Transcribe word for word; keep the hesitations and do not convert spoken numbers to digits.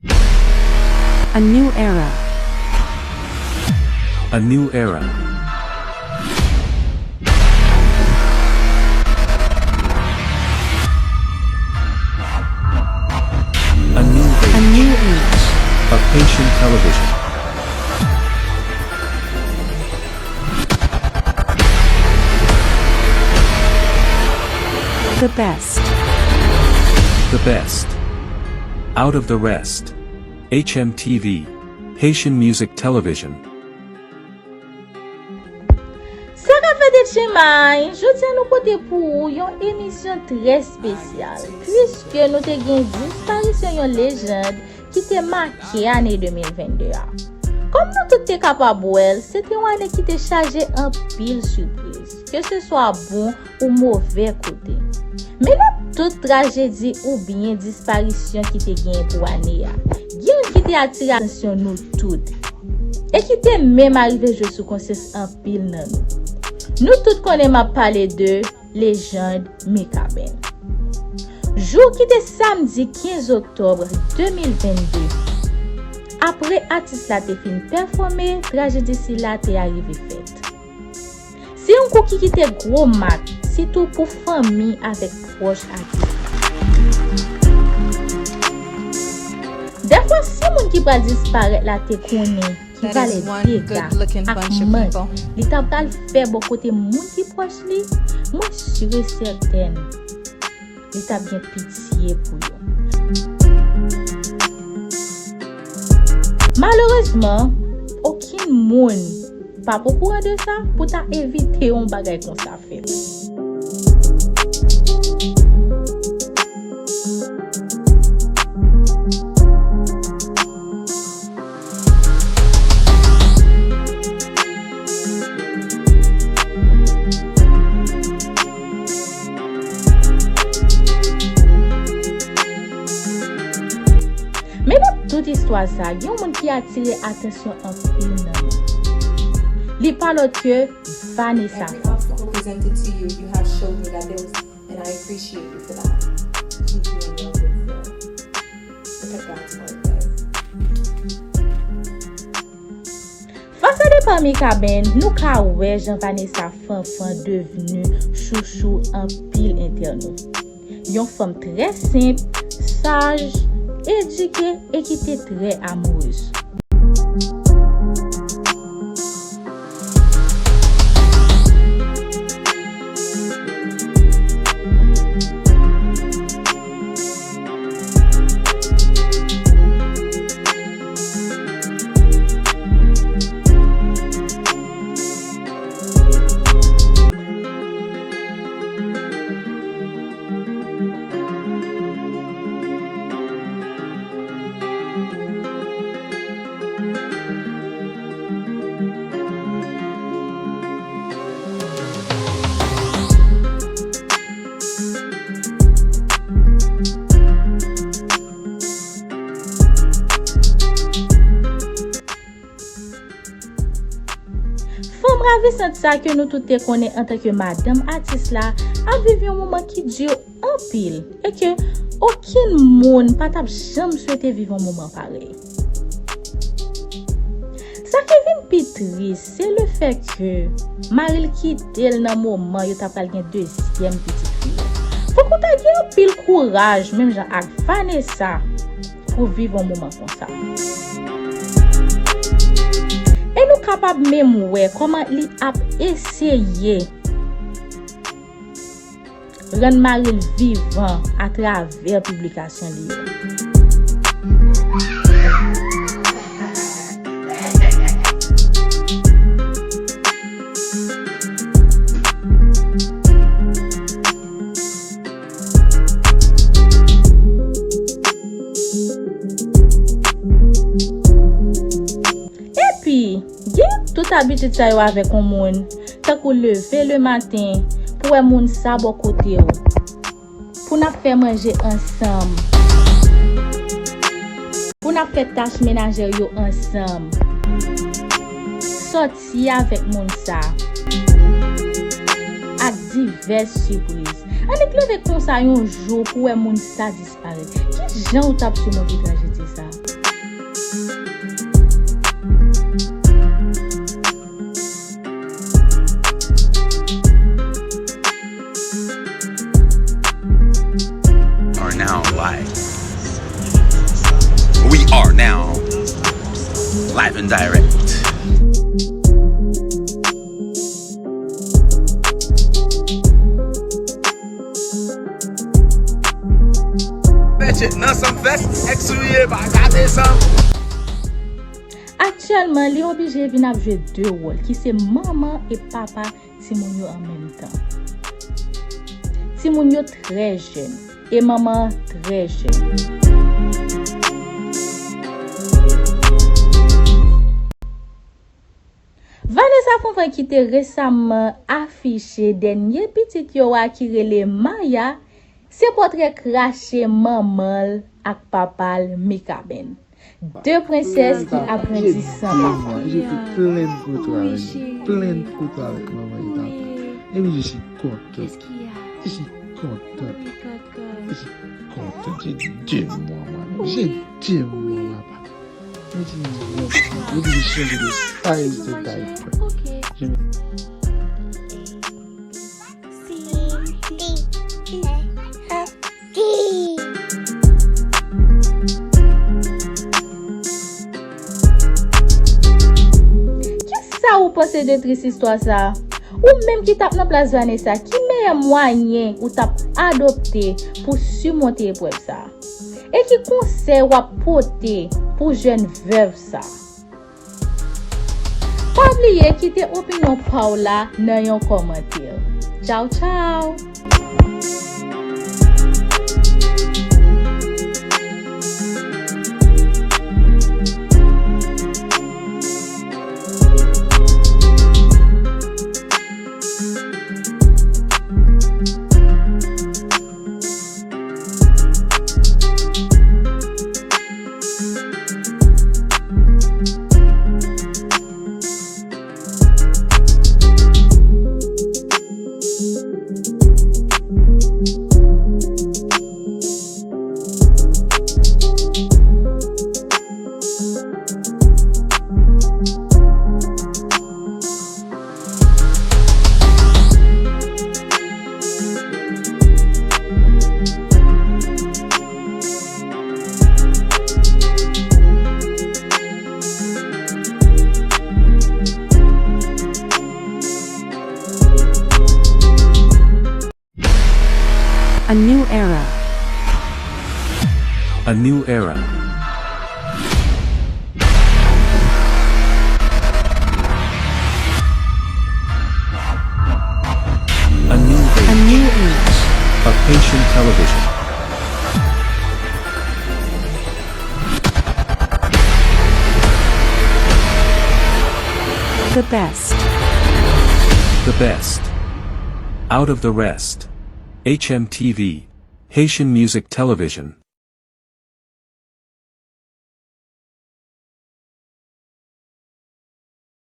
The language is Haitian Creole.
A new era. A new era. A new age. A new age. Of Haitian television. The best. The best. Out of the rest. H M T V, Haitian Music Television. Sa k ap fèt, Etchimay? Jodi a nou pote pou ou yon emisyon trè espesyal, piske nou te gen disparisyon yon lejand ki te make ane de mil vennde a. Kòm nou tout te kapab wè l, se te yon ane ki te chaje anpil sipriz, ke se swa bon ou move kote. Men nan tout trajedi oubyen disparisyon ki te genyen pou ane a, gen youn ki te atire atansyon nou tout, e ki te menm arive jwe sou konsyans anpil nan nou. Nou tout konnen m ap pale de lejand Mikaben. Jou ki te samdi kenz oktòb de mil vennde, apre atis la te fin pèfòme, trajedi sila te arive fèt. Se yon kou ki kite gwo mak, sitou pou fanmi avèk pwòch atis la. Dèfwa, si moun ki pral disparèt la te konnen ki valè dega ak mank li ta pral fè bò kote moun ki pwòch li, mwen si e sètèn li t ap gen pitye pou yo. Malerezman, okenn moun p ap okouran de sa pou ta evite yon bagay konsa fèt. Men nan tout istwa sa, gen yon moun ki atire atansyon anpil nan nou. Li pa lòt ke Vanessa Fanfan. Every obstacle presented to you, you have showed me that there was, and I appreciate you for that. Keep me in your good will. Look at God's word, guys. Fas a depa Mikaben, nou ka wè jan Vanessa Fanfan devni chouchou anpil entènot. Yon fanm trè senp, saj, edike e ki te trè amourez. Fanm ravisant sa ke nou tout te konnen antanke madanm atis la ap viv yon moman ki di anpil e ke okenn moun pa t ap janm swete viv yon moman parèy. Sa ki vin pi tris, se lefètke mari l kite l nan moman yo ta pral gen dezyèm pitit fi yo. Fòk ou ta gen anpil kouraj, menm jan ak Vanessa, pou viv yon moman konsa. E nou kapab menm wè kòman li ap eseye rann mari l vivan atravè piblikasyon li yo. Epi, gen tout abitid sa yo avèk yon moun, tankou leve lematen pou wè moun sa bò kote w, pou n ap fè manje ansanm, pou n ap fè tach menajè yo ansanm, sòti avèk moun sa, ak divès sipriz. Annik leve konsa yon jou pou wè moun sa disparèt. Ki jan w t ap simonte trajedi sa? Now, live and direct. Ratchet nan sanm fèt, eksirye pa gade sanm. Aktyèlman, li oblije vin ap jwe de wòl, ki se manman e papa timoun yo an menm tan. Timoun yo trè jèn e manman an trè jèn. Vanessa Foufrèy ki te resaman afiche dènye pitit yo a ki rele Maya, se pòtrè krache manman l ak papa l Mikaben. De prensès ki ap grandi san papa. J'ai fait plein de photos avec lui, plein de photos avec maman et papa. Et puis je suis content. Je suis content. Je suis content. J'ai deux mois, maman. J'ai deux mois, papa. J'ai dit, non, j'ai obligé de changer de size de diaper. Je me Kisa ou panse de tris istwa sa a? Ou menm ki t ap nan plas Vanessa, ki meyè mwayen ou t ap adopte pou simonte eprèv sa a? E ki konsèy w ap pote pou jèn vèv sa a? Pa bliye kite opinyon pa w la nan yon kòmantè. Tchaw, tchaw! A new era. A new era. A new age. A new age. Of Haitian television. The best. The best. Out of the rest. H M T V, Haitian Music Television.